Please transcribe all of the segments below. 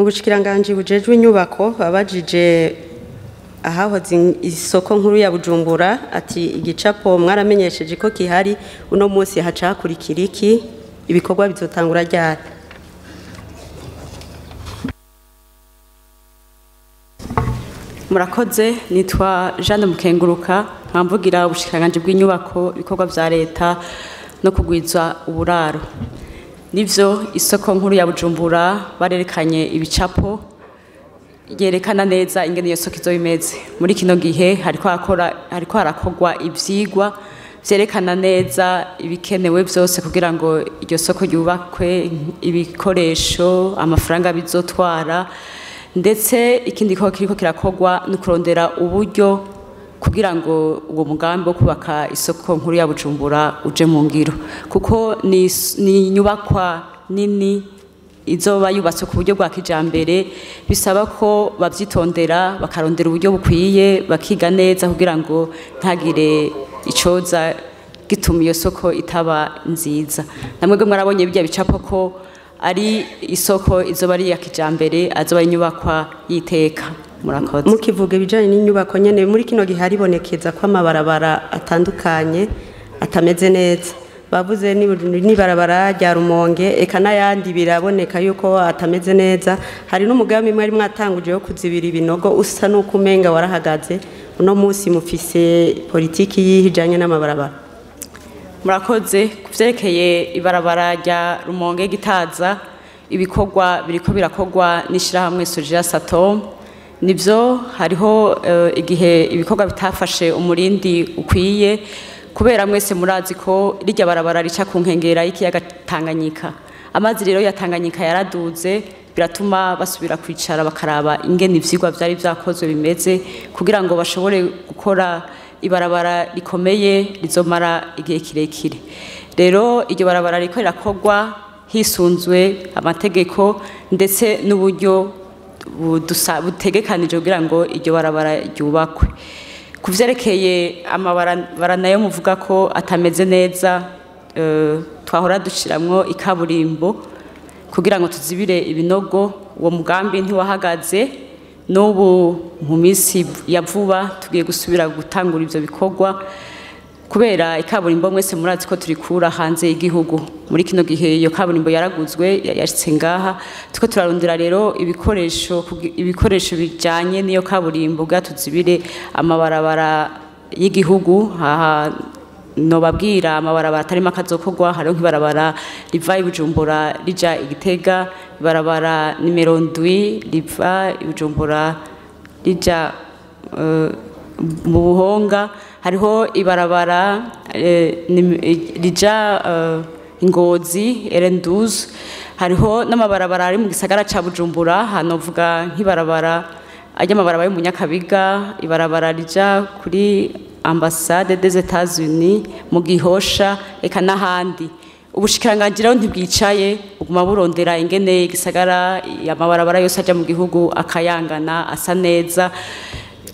Mu bushikiranganje bujejwe inyubako babajije ahahoze isoko nkuru ya Bujumbura, ati igicapo mwaramenyesheje ko kihari, uno munsi haca hakurikira iki, ibikorwa bizotangura ryari? Murakoze, nitwa Jeanne Mukenguruka, nkamvugira ubushikiranganje bw'inyubako, ibikorwa vya leta no kugwiza uburaro. Nivyo, isoko nkuru ya Bujumbura barerekanye ibicapo yerekana neza ingene iyo soko izoba imeze. Muri kino gihe hariko harakorwa ivyigwa vyerekana neza ibikenewe vyose kugira ngo iryo soko ryubakwe, ibikoresho, amafaranga bizotwara, ndetse ikindi gikorwa kiriko kirakorwa ni kurondera uburyo kugira ngo uwo mugambi wo kubaka isoko nkuru ya Bujumbura uje mu ngiro, kuko ni inyubakwa nini izoba yubatse ku buryo bwa kijambere, bisaba ko bavyitondera bakarondera uburyo bukwiye, bakiga neza kugira ngo ntagire icoza gituma iyo soko itaba nziza. Namwebwe mwarabonye bijya bicapo ko ari isoko izoba ari iya kijambere, azoba ari inyubakwa y'iteka. Murakoze. Mukivuga ibijanye n'inyubako nyene, muri kino gihe haribonekeza ko amabarabara atandukanye atameze neza. Bavuze n'ibarabara rya Rumonge eka n'ayandi biraboneka yuko atameze neza. Hari n'umugambi mwari mwatanguje wo kuzibira ibinogo usa n'uko umenga warahagaze. Uno munsi mufise politiki yihijanye n'amabarabara? Murakoze. Kuvyerekeye ibarabara rya Rumonge Gitaza, ibikorwa biriko birakorwa n'ishirahamwe Sojia Satom. Nivyo, hariho igihe ibikorwa bitafashe umurindi ukwiye, kubera mwese murazi ko rirya barabara rica ku nkengera y'ikiyaga Tanganyika. Amazi rero ya Tanganyika yaraduze, biratuma basubira kwicara bakaraba ingene ivyigwa vyari vyakozwe bimeze, kugira ngo bashobore gukora ibarabara rikomeye rizomara igihe kirekire. Rero iryo barabara riko rirakorwa hisunzwe amategeko ndetse n'uburyo butegekanije kugira ngo iryo barabara ryubakwe. Kuvyerekeye amabarabara nayo muvuga ko atameze neza, twahora dushiramwo ikaburimbo kugira ngo tuzibire ibinogo, uwo mugambi ntiwahagaze. N'ubu mu minsi ya vuba tugiye gusubira gutangura ivyo bikorwa, kubera ikaburimbo mwese murazi ko turikura hanze y'igihugu. Muri kino gihe iyo kaburimbo yaraguzwe, yashitse ngaha, tuko turarondera rero ibikoresho bijanye n'iyo kaburimbo kugira tuzibire amabarabara y'igihugu. Aha nobabwira amabarabara atarimo akazokorwa, hariho nk'ibarabara riva i Bujumbura rija i Gitega, ibarabara nimero 7 riva i Bujumbura rija mu Buhonga, hariho ibarabara rija Ngozi RN12, hariho n'amabarabara ari mu gisagara ca Bujumbura. Hano vuga nk'ibarabara ajya amabarabara yo mu Nyakabiga, ibarabara rija kuri ambassade des États-Unis mu Gihosha, eka n'ahandi. Ubushikiranganje rero ntibwicaye, buguma burondera ingene igisagara amabarabara yose aja mu gihugu akayangana asa neza.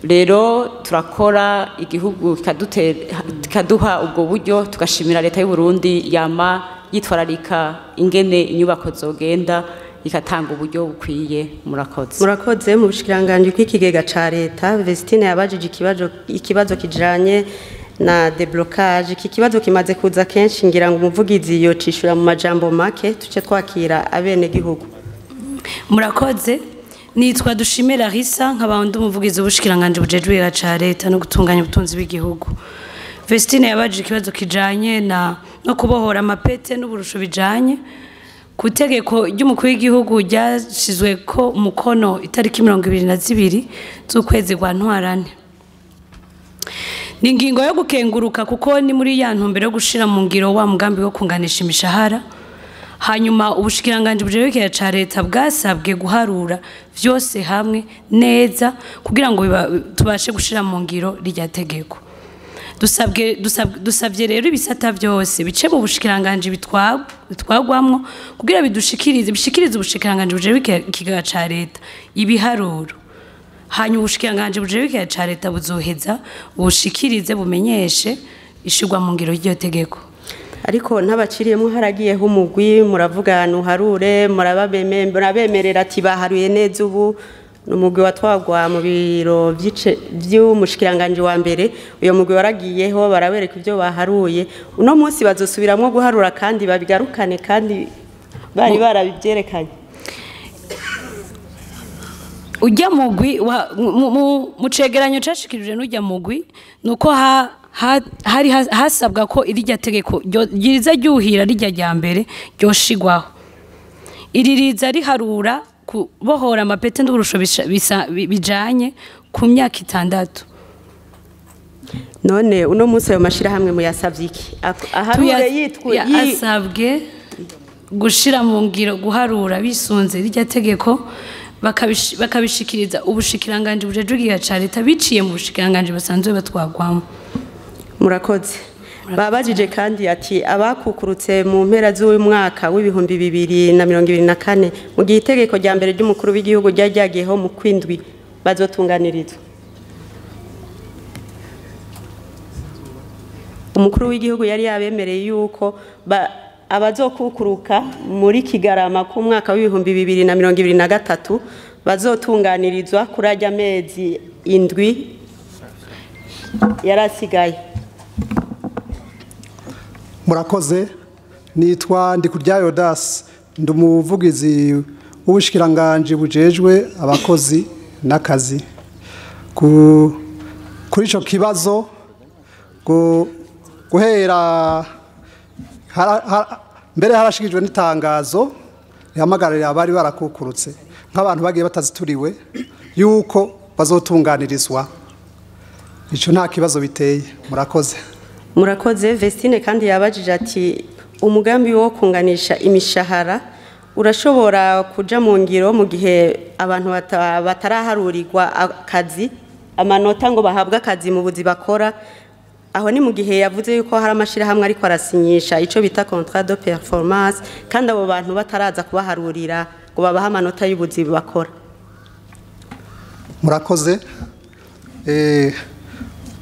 Rero turakora igihugu kikaduha ubwo buryo, tugashimira leta y'u Burundi yama yitwararika ingene inyubako zogenda, ikatanga uburyo bukwiye. Murakoze. Murakoze. Mu bushikiranganje kw'ikigega ca leta, Vestine yabajije ikibazo kijanye na deblocage. Iki kibazo kimaze kuza kenshi, ngira ngo umuvugizi yocishura mu majambo make tuce twakira abene gihugu. Murakoze. Nitwa Dushime Larissa, nkaba ndi umuvugizi w'ubushikiranganje bujejwe ikigega ca leta no gutunganya ubutunzi bw'igihugu. Vestine yabajije ikibazo kijanye no kubohora amapete n'uburusho bijanye ku tegeko ry'umukuru w'igihugu ryashizwe ko umukono itariki 22 z'ukwezi kwa Ntwarante. Ni ingingo yo gukenguruka kuko ni muri ya ntumbero yo gushira mu ngiro wa mugambi wo kunganisha imishahara. Hanyuma ubushikiranganje bujejwe ikigega ca leta bwasabwe guharura vyose hamwe neza kugira ngo tubashe gushira mu ngiro rirya tegeko. Dusabye rero ibisata byose bice mu bushikiranganje bitwagwamwo kugira bishikirize ubushikiranganje bujejwe ikigega ca leta ibiharuro. Hanyuma ubushikiranganje bujejwe ikigega ca leta buzoheza bushikirize bumenyeshe ishirwa mu ngiro ry'iryo tegeko. Ariko ntabaciriyemo, haragiyeho umugwi, muravuga nuharure, murabemerera ati baharuye neza. Ubu ni umugwi watwagwa mu biro vy'umushikiranganje wa mbere. Uyo mugwi waragiyeho, barabereka ibyo baharuye. Uno munsi bazosubiramwo guharura kandi babigarukane, kandi bari barabivyerekanye? Ujya mugwi mu cegeranyo cashikirije n'ujya mugwi, nuko hari hasabwa ko irya tegeko ryiza ryuhira rijya rya mbere ryoshigwaho, iri riza riharura kubohora amapete n'uburusho bijanye ku myaka 6. None uno munsi ayo mashirahamwe muyasavye iki? Aharure yitwa Asabwe gushira mu ngiro guharura bisunze rirya tegeko, bakabishikiriza ubushikiranganje bujejwe igihe ca leta biciye mu bushikiranganje basanzwe batwagwamo. Murakoze. Babajije kandi ati abakukurutse mu mpera z'uyu mwaka w'2024, mu gihe itegeko rya mbere ry'umukuru w'igihugu ryari ryagiyeho mu kwindwi, bazotunganirizwa? Umukuru w'igihugu yari yabemereye yuko abazokukuruka muri Kigarama k'umwaka w'2023 bazotunganirizwa kuri ajya amezi 7 yarasigaye. Murakoze. Nitwa Ndikuryayo Das, ndi umuvugizi w'ubushikiranganje bujejwe abakozi n'akazi. Kuri ico kibazo, guhera mbere harashikijwe n'itangazo rihamagarira abari barakukurutse nk'abantu bagiye batazituriwe yuko bazotunganirizwa. Ico nta kibazo biteye. Murakoze. Murakoze. Vestine kandi yabajije ati umugambi wo kunganisha imishahara urashobora kuja mu ngiro mu gihe abantu bataraharurirwa akazi, amanota ngo bahabwe akazi mu buzi bakora? Aho ni mu gihe yavuze yuko hari amashirahamwe ariko arasinyisha ico bita contrat de performance, kandi abo bantu bataraza kubaharurira ngo babahe amanota y'ubuzi bakora. Murakoze.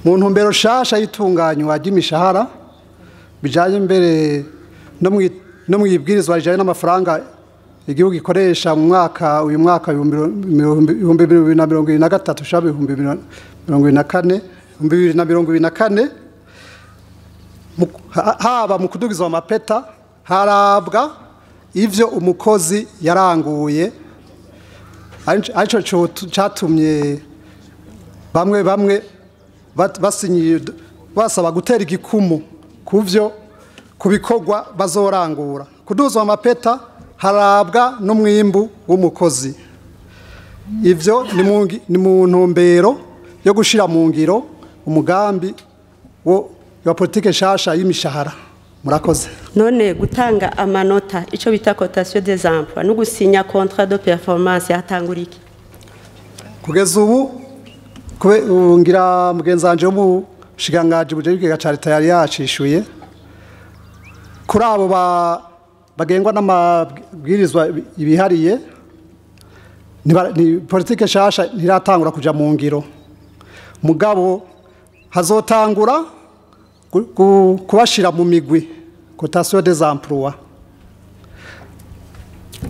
Mu ntumbero shasha y'itunganywa ry'imishahara bijanye mbere no mwibwirizwa rijanye n'amafaranga igihugu gikoresha mu mwaka uyu mwaka 2023 shaba 2024, 2024, haba mu kudugizwa amapeta harabwa ivyo umukozi yaranguye. Arico catumye bamwe bamwe basinyiye basaba gutera igikumu kuvyo kubikorwa bazorangura. Kuduzwa amapeta harabwa n'umwimbu w'umukozi. Ivyo ni mu ntumbero yo gushira mu ngiro umugambi wo wa politike shasha y'imishahara. Murakoze. None gutanga amanota, ico bita cotation des emplois, no gusinya contrat de performance yatangura iki? Kugeza ubu ngira mugenzi wanje wo mu bushikiranganji bujejwe ikigega ca leta yari yacishuye kuri abo bagengwa n'amabwirizwa ibihariye. Ni politike shasha ntiratangura kuja mu ngiro, mugabo hazotangura kubashira mu migwi, cotation des emplois.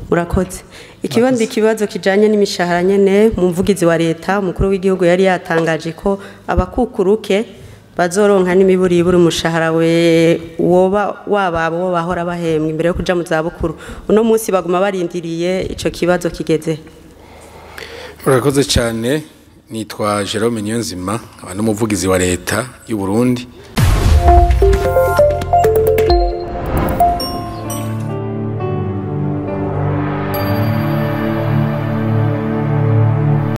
Murakoze. Ikibandi kibazo kijanye n'imishahara nyene, mu mvugizi wa leta, umukuru w'igihugu yari yatangaje ko abakukuruke bazoronka n'imiburiburi umushahara we woba wababo bahora bahembwa imbere yo kuja mu zabukuru. Uno munsi baguma barindiriye, ico kibazo kigeze? Urakoze cyane. Nitwa Jerome Niyonzima, nkaba n'umuvugizi wa leta y'u Burundi.